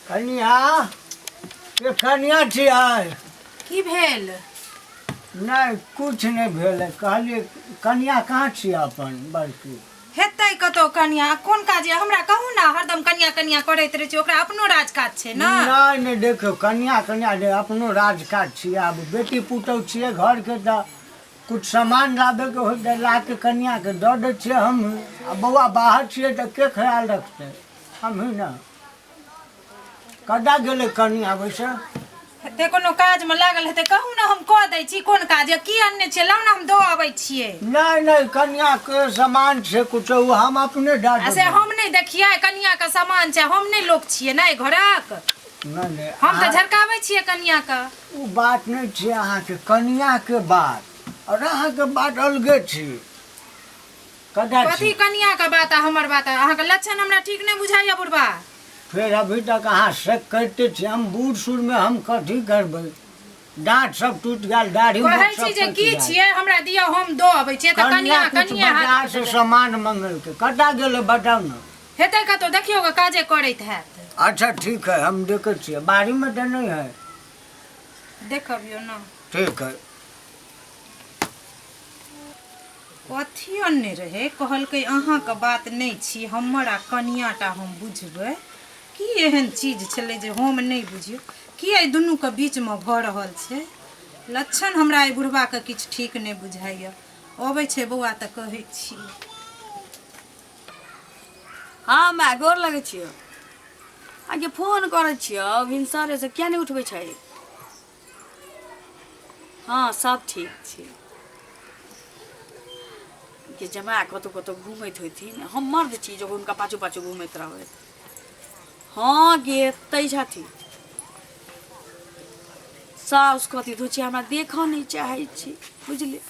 कनिया ये कनिया छियै। की भेल? नहि, किछु नहि भेल। कहलियै कनिया कहाँ छियै अपन बड़की? हेतै कतौ कनिया। कोन काज यऽ हमरा कहू ने, हरदम कनिया कनिया करैत रहै छी। ओकरा अपनो राज काज छै ने। नहि नहि, देखियौ कनिया कनिया जे अपनो राज काज छियै। आब बेटी पुतहु छियै घरके, तऽ किछु सामान लाबैके होइ तऽ ला कऽ कनियाके दऽ दै छियै हमहूँ। आ बौआ बाहर छियै तऽ के ख्याल रखतै? हमही ने। कतऽ गेलै कनिया वैसे? हेतै कोनो काजमे लागल हेतै। कहू ने, हम कऽ दै छी। कोन काज यऽ, की अनने छियै? लाउ ने, हम दऽ अबै छियै। नहि नहि, कनियाके सामान छै कुछो, ओ हम अपने दऽ आ से देबै। हम नहि देखियै? कनियाके सामान छै, हम नहि लोक छियै ने एहि घरक? नहि नहि, हम तऽ अहाँ झरकाबै छियै कनियाके। ओ बात नहि छै। अहाँके कनियाके बात आओर अहाँके बात अलगे छै। कतऽ कथी छी? कनियाके बात आ हमर बात? अहाँके लक्षण हमरा ठीक नहि बुझाइया बुढ़बा। फेर अभी तक अहाँ से करिते छी। हम बूढ़ सूढ़मे हम कथी करबै? दाँत सब टूटि गेल, दाढ़ी कहै मोछ छी सब जे पकि की गेल। छियै, हमरा दिअ, हम दऽ अबै छियै। तऽ कनिया कनिया किछु कनिया हाथ बाजार से सामान मंगेलकै। कतऽ गेलै, बताउ ने। हेतै कतौ, देखियौ गे, काजे करैत हैत। अच्छा ठीक है, हम देखै छियै। बाड़ीमे तऽ नहि है। देखबियौ ने। ठीक है। कथी अनने रहै? कहलकै अहाँके बात नहि छी, हमर आ कनियाटा हम बुझबै। की एहन चीज छलै जे हम नहि बुझियौ? की एहि दुनूके बीचमे भऽ रहल छै? लक्षण हमरा एहि बुढ़बाके किछु ठीक नहि बुझाइए। अबै छै बौआ तऽ कहै छी। हँ माय, गोर लगै छियौ। आगे फोन करै छियौ भिनसरेसँ, किया नहि उठबै छै? हँ, सब ठीक छै। के जमाए कतहु कतहु घूमैत होथिन, हम मर्द छी जे हुनका पाछू पाछू घूमैत रहबै? हँ गे, तै छथिन। साउस कथी धोइ छै, हमरा देखऽ नहि चाहै छी, बुझलियै?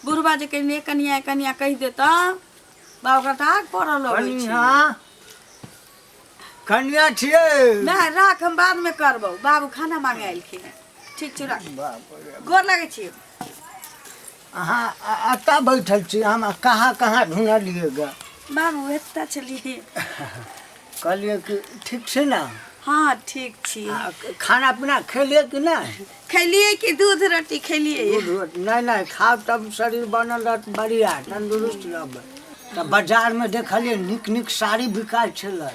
बुढ़बा जे कहिने कनिया कनिया कहि देता बा, ओकरा तऽ आग पड़ऽ लगै छै। कनिया, कनिया छियै? नहि, राख, हम बादमे करबौ। बाबू खाना मांगे एलखिन हेँ। ठीक छै, राख। बाप रे। गोर लगै छी। अहाँ एतऽ बैठल छी, हम कहाँ कहाँ ढूँढलियै ग। बाबू, एतऽ छलियै। कहलियै कि ठीक छै ने? हँ, ठीक छी। आ, खाना पीना खेलियै कि नहि? खेलियै कि, दूध रोटी खेलियै। दूध रोटी नहि नहि खाउ, तब शरीर बनल रहत, बढ़िआँ तंदुरुस्त रहबै। तऽ बाजारमे देखलियै नीक नीक साड़ी बिकाइ छलै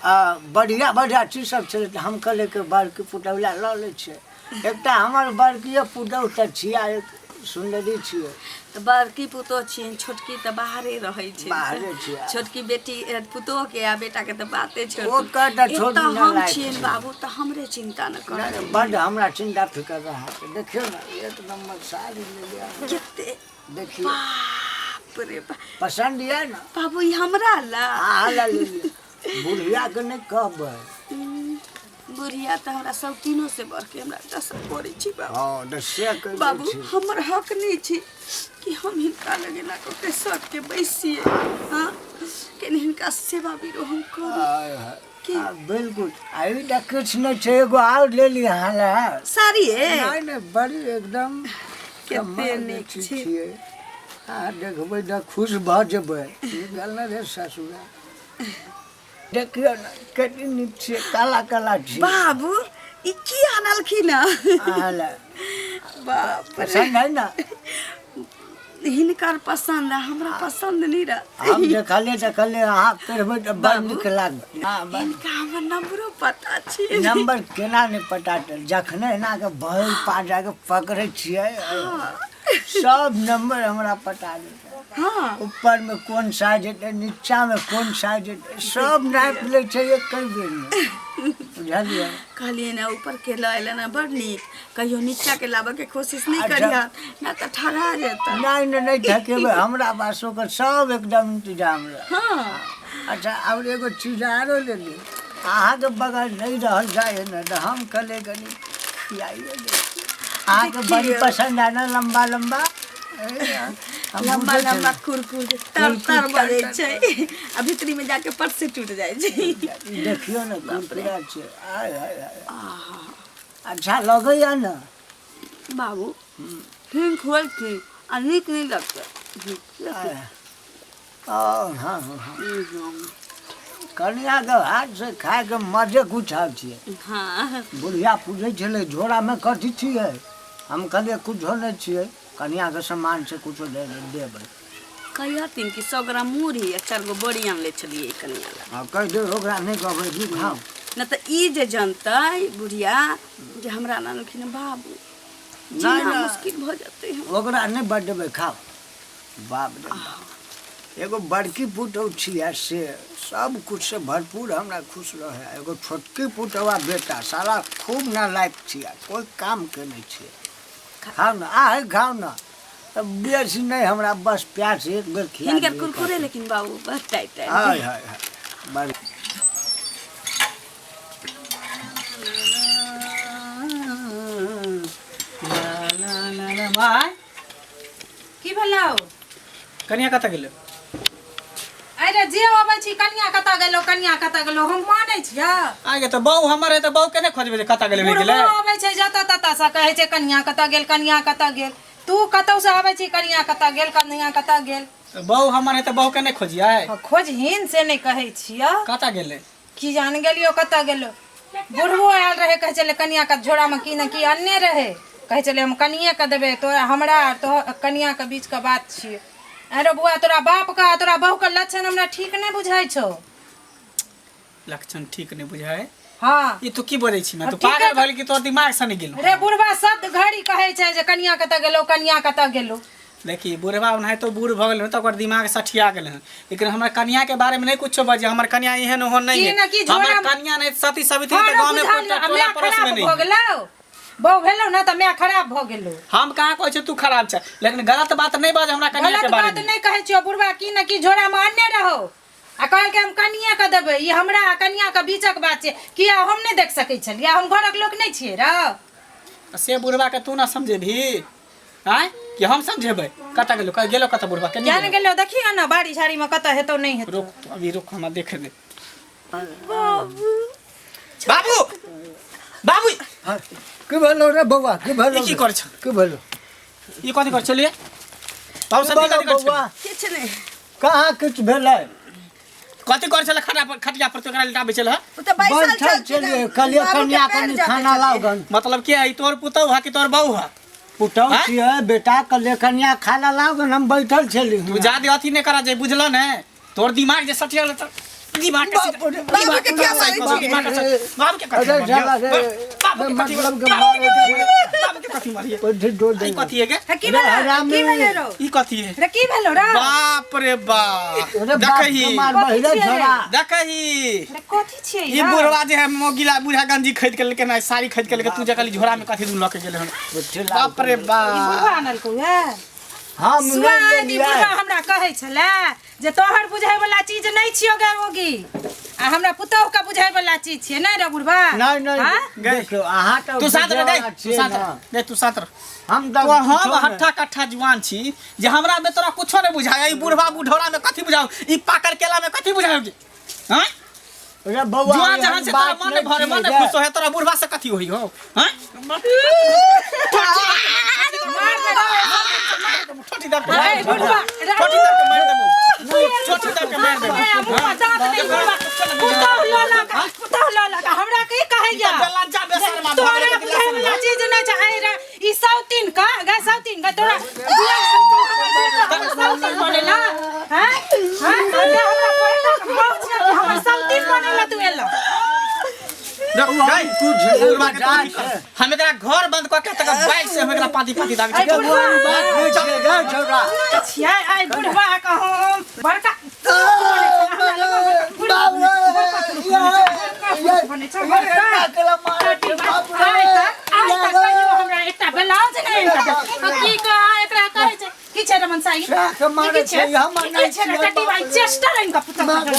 आ बढ़िआँ बढ़िआँ चीज सब छलै। तऽ हम कहलियै कि बड़की पुतहु लए लऽ लै छियै एकटा। हमर बड़किए पुतहु तऽ छियै, एक सुन्दरी छियै। तऽ बड़की पुतोह छियनि, छोटकी तऽ बाहरे रहै छै। बाहरे छियै। छोटकी बेटी पुतोहके आ बेटाके तऽ बाते छोड़। ओकर तऽ छोड़ू एतऽ ने हम लायक छियनि छै। बाबू, तऽ हमरे चिन्ता न नहि कर। नहि, बड्ड हमरा चिन्ता फिकर रहै। देखियौ ने, एक नम्बर साड़ी लेलियै। कते? देखियौ। बाप रे बाप! पसन्द यऽ ने? बाबू, ई हमरा ला? अहाँ लए लेलियै, बुढ़ियाके नहि कहबै। बुढ़िया तऽ हमरा सब तीनों से बढ़ के हमरा दशा करै छी बाबू। हँ, तऽ से कहि दै बाबू, छी। हमर हक नहि छै कि हम हिनका लग एना कऽ के सटके बैसियै? हँ, केने हिनका सेवा बीरो हम करू? आय हाय। की? आ, बिल्कुल। आ ई तऽ किछु नहि छै, एगो आओर ले ली अहाँ लए। साड़ी हे? नहि नहि, बड़ी एकदम कते कमालके नीक चीज छै। छियै। अहाँ देखबै तऽ खुश भऽ जेबै। निकल ने रे ससुरा। देखियौ ने, कते नीक छियै, काला काला छियै। बाबू, ई की आनलखिन हँ? अहाँ लए। बाप रे! पसन्द है ने? हिनकर पसन्द है, हमरा पसन्द नहीं रह। हम देखलियै तऽ कहलियै अहाँ पहिरबै तऽ बड़ बाबू। नीक लागत। हँ, हिनका हमर नंबरो पता छै? नम्बर केना नहि पता चल? जखने एना के भरि पा जाके पकड़ै छियै, सब नम्बर हमरा पता जेतै। ऊपर में कोन साइज हेतै, नीचा में कोन साइज हेतै, सब नापि लै छै एके बेरमे, बुझलियै? कहलियै ने, ऊपर के लऽ एलै ने, बड़ नीक। कहियो नीचा के लाबऽ के कोशिश नहि अच्छा। करिहऽ ना तऽ ठगा जेतै। नहि नहि, नहि ठकेबै। हमरा पास ओकर सब एकदम इंतजाम रहै। अच्छा, आओर एगो चीज आरो लेली। अहाँके बगल नहि रहल जाइ ने, तऽ हम कहलियै कनि खियाइए दै छी। अहाँके बड़ी देखियौ। पसन्द है ने लम्बा लम्बा? ए, हम लम्बा बुझै लम्बा छलियै। कुरकुर तर तर कुरकुर, बजै तर छै आ भीतरी में जाके पट से टूट जाइ छै। ई देखियौ ने, कुरकुरा छै। आय हाय हाय, अच्छा लगैया ने? बाबू, ठीक होइ छी आ नीक नहि लगतै? आय। ओ हँ हँ हँ। कनियाके हाथसँ खायके मजे कुछ आबै छियै। हाँ। बुढ़िया पूछै छलै झोरामे कथी छियै, हम कहलियै कुछो नहि छियै, कनियाके सामान छै, कुछो दे देबै। कहियथिन कि 100 ग्राम मुरही आ 4 गो बड़ी आनले छलियै कनिया ला। आ कहि दे ओकरा नहि कहबै कि खाउ। न तऽ ई जे जनतै बुढ़िया जे हमरा आनलखिन बाबू, जीना नहि। मुश्किल भऽ जेतै। ओकरा नहि बजेबै, खाउ। बाप रे बाप, एगो बड़की पुतहु छियै से सब कुछसँ भरपूर हमरा खुश रहै। एगो छोटकी पुतहुआ बेटा साला खूब नालायक छियै, कोइ कामके नहि छियै। खाउ ने आहे, खाउ ने, तऽ बेसी नहि हमरा बस प्यास एक बेर खिया हिनकर दियौ। कुरकुरे लेकिन बाबू बड़ टाइट टाइट। हाय हाय हाय, बड़ माय। की भेलौ? कनिया कतऽ गेलै? अरे जे अबै छी कनिया कतऽ गेलो, कनिया कतऽ गेलो, हम मानै छियै? आगे तऽ बहू हमर है तऽ बहू के नहि खोजबै जे कतऽ गेलै नहि गेलै? बुढ़बो अबै छै जतऽ ततऽ से कहै छै कनिया कतऽ गेल, कनिया कतऽ गेल। तू कतौ से आबै छी कनिया कतऽ गेल, कनिया कतऽ गेल। तऽ बहू हमर है तऽ बहू के नहि खोजियै? हाँ, खोजहीन से नहि कहै छियै। कतऽ गेलै? की जान गेलियो कतऽ गेलो। बुढ़बो आयल रहै, कहै छलै कनिया के झोरा में की ने की अनने रहै, कहै छलै हम कनिये के देबै, तोरा हमरा तो कनिया के बीच के बात छियै। अरे बुआ, तोरा बाप के आ तोरा बहू के लक्षण हमरा ठीक नहि बुझाइ छौ। लक्षण ठीक नहि बुझाय? हाँ। ई तू की बजै छी? तू ठीक है। पागल भेल कि तोर दिमाग से नहि गेलो? रे बुढ़बा सब घड़ी कहै छै जे कनिया कतऽ गेलो, कनिया कतऽ गेलो। देखी बुढ़बा ओनाहितो बूढ़ भऽ गेल हन तऽ ओकर दिमाग सठिया गेल हन, लेकिन हमर कनिया के बारे में नहीं कुछो बजे। हमर कनिया एहन ओहन नहीं की है। न की झोरा हमर में- कनिया नहीं सती सवित्री हँ तऽ रे, गाँव में बुझा कोई लियौ, आ टोला माय पड़ोस में खराब नहीं भऽ है। गेलौ, बहु भेलौ ने तऽ माय खराब भऽ गेलौ। हम कहाँ कहै छी तू खराब छै, लेकिन गलत बात नहीं बाज हमरा कनिया के गलत बारे बात में। नहि कहै छियौ बुढ़बा, की ने की झोरा में अनने रहो आ कहलकै हम कनिये के देबै। ई हमरा आ कनिया के बीचक बात छै, किया हम नहि देख सकै छलियै? हम घरक लोक नहि छियै रौ? से बुढ़बा के तू ना समझेबही आँय कि हम समझेबै? कतऽ गेलो, कतऽ गेलो, कतऽ बुढ़बा के? किया ने गेलौ, देखियौ ने बाड़ी झाड़ी में कतऽ हेतौ नहि हेतौ। रुक तू, अभी रुक, हमरा देखे दे। बाबू, बाबू। हाँ, की भेलौ रे बौआ, की भेलौ? ई की करै छौ? की भेलौ? ई कथी करै छलियै बाबू? की सब भेलौ कथी करै बौआ? छलियै? किछु नहि। कहाँ किछु भेलै? कथी करै छलै खटिया पर? खटिया पर तू एकरा लिटाबै छलै? ओ तऽ बैसल बैठल छलखिन छलियै, कहलियै बाबूके कनिया पैर कनि जाके खाना लाउ छलियै। गन। मतलब के है ई, तोहर पुतहु है कि तोहर बहू है? पुतहु आँय? छियै बेटा, कहलियै कनिया खाना लाउ गन, हम बैठल छली। तू जादे अथी नहि करा जे, बुझल ने? तोहर दिमाग जे सठिया तऽ दिमाग के बाप रे, दिमाग बाबूके किया मारै बाबू छियै? दिमाग के बाबू के कथी अरे मारियै? साला रे, बाबू के कथी, मतलब के बाबू के मारै बाबू के कथी मारियै? ओहि डोर ई दे। कथी है गे? हे, की रे भेलौ? हरामी। की भेलौ रौ? ई कथी है? रे की भेलौ रौ? बाप रे बाप, अरे बाप देखही के मार कथी बहिरे छियै रे? झोरा। देखही। रे कथी छियै ई रौ? बुढ़वा जे है मोगिला बुढ़ा गंजी खरीद के लेके ना साड़ी खरीद के लेके, तू जे कहली झोरा में कथी दू लके गेले हन? पुट्ठी लाउ। बाप रे ई बाप, बुढ़वा आनलकौ हे? हम नहि सुआद ई लेलियै। बुढ़वा हमरा कहै छलै जे तोहर बुझाय वाला चीज नहि छियौ गे रोगी, आ हमरा पुतोहु के बुझाय वाला चीज छियै, नहि रे बुढ़वा? नहि नहि। हाँ? देखियौ अहाँ तऽ तू साथ रह गई, बुझैवला तू छियै साथ ने। रह गई, तू साथ रह। हम तऽ तो हम कुछो नहि। हट्ठा कट्ठा जुआन छी जे हमरा में तोरा कुछो नहीं बुझाय, ई बुढ़वा बुढ़ौरा में कथी बुझाऊ, ई पाकल केला में कथी बुझाऊ गे? हाँ? रे बौआ, जुआन एहन जहान से तोरा बात मन नहि नहीं भरे, मन छियै नहीं गे। खुश होए, तोरा बुढ़वा से कथी होई हो? हाँ, छोटी दर के अरे बुढ़वा, छोटी दर के मार देबो, छोटी दर के मार देबो। ए, मुँह दाँत नहि बुढ़वा, पुतोहु लऽ लऽ कऽ, पुतोहु लऽ लऽ कऽ हमरा की कहैया? लज्जा बेशर्मा तोरा बुझाय वाला चीज नहि छै। आइ रे, ई सौतीन का गे, सौतीन का तोरा सौतीन बनेला? हैं हैं, अरे हमरा पहिला बहुत छै कि हमर सौतीन बनेला तू एला। गई, तू झेल बुढ़वा के जा तू की कर? हम एकरा घर बंद कऽ के तकर बाइक से हम एकरा पाती पाती दाबी अरे छी। बुढ़वा, बात नहि छियै गे छौड़ा। छियै आइ बुढ़वा के हम बड़का बनै छै बड़का। आइ तक, आइ तक कहियो हमरा एकटा ब्लाउज नहि आनि कऽ की कह एकरा कहै छै? की छै रमन साई? साह के मारै ई की छै? छै, हमर ई की नहि छै रे छियै, टटी भाई? चेस्टर आनि कऽ पुतहु के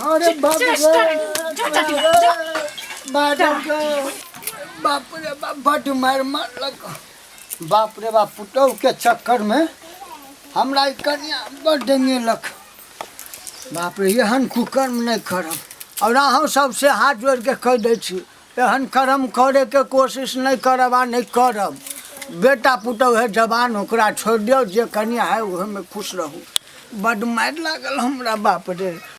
अरे बाप रे। चेस्टर आनि, जो टटी भाई, जो। बाप रे बाप रे बाप, बड्ड मारि मारलक। बाप रे बाप, पुतहु के चक्कर में हमरा ई कनिया बड्ड डेंगेलक। बाप रे, एहन कुकर्म नहि करब। और अहूँ सबसे हाथ जोड़ि के कहि दै छी, एहन कर्म करैके कोशिश नहि करब आ नहि करब। बेटा पुतहु है जवान, ओकरा छोड़ि दियौ, जे कनिया है ओहिमे खुश रहू। बड्ड मारि लागल हमरा, बाप रे।